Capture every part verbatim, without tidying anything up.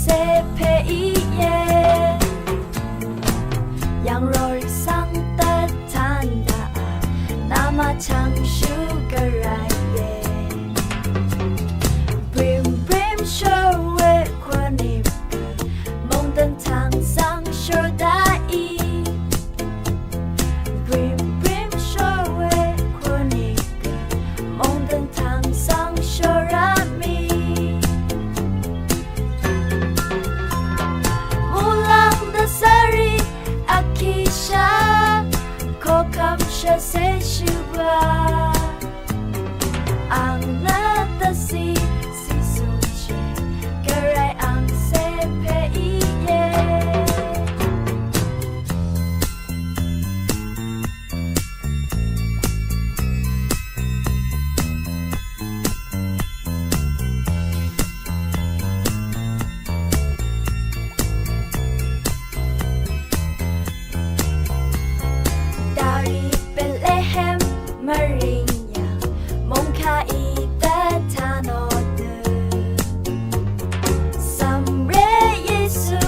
angcè pè íe. Yv̀ngrorì svng dvtan daqà, namà chv̀ngshú gvray íe. Brim brim shòwe kwvnì, mòngdø̀n tvng svng shòr daqì. Brim brim shòwe kwvnì, mòngdø̀n tvng svng shòr rá mì. Mulang dvsari akisha, kokamsha se shubwa. Ang nø dvsi si sunshi, gvray angcè pè íe. Darì Betlehem mvring yv̀ng, mòngkà í dvtanò dø. Cv̀mré Yesu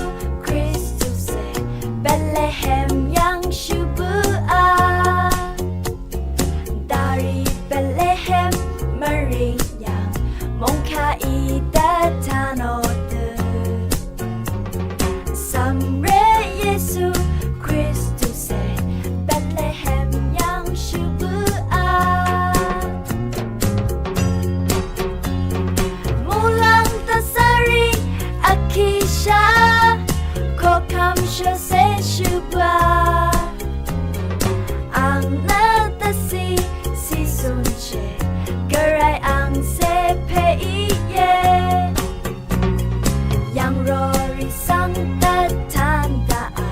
Kristu cè, Betlehem yv̀ng shvbø a. Darì Betlehem mvring yv̀ng, mòngkà í dvtanò dø. Cv̀mré Yesu Kristu cè, Betlehem yv̀ng shvbø a. Mulang dvsari akisha, kokamsha se shubwa. Ang nø dvsi si sunshi, gvray angcè pè íe. Yv̀ngrorì svng dvtan daqà,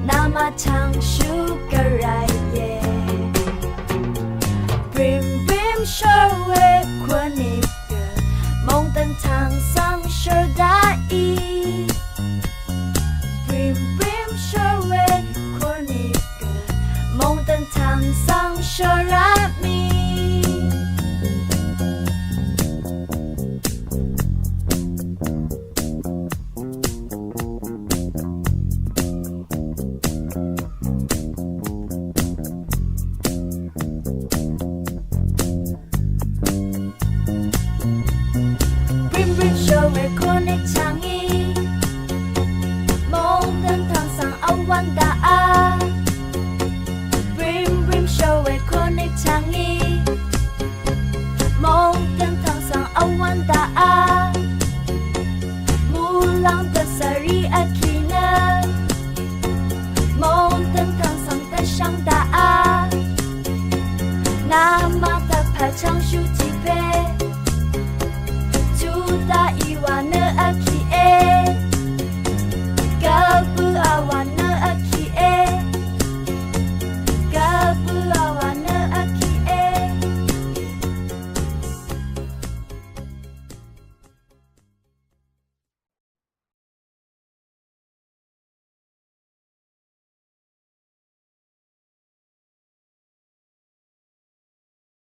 namà chv̀ngshú gvray íe. Brim brim shòr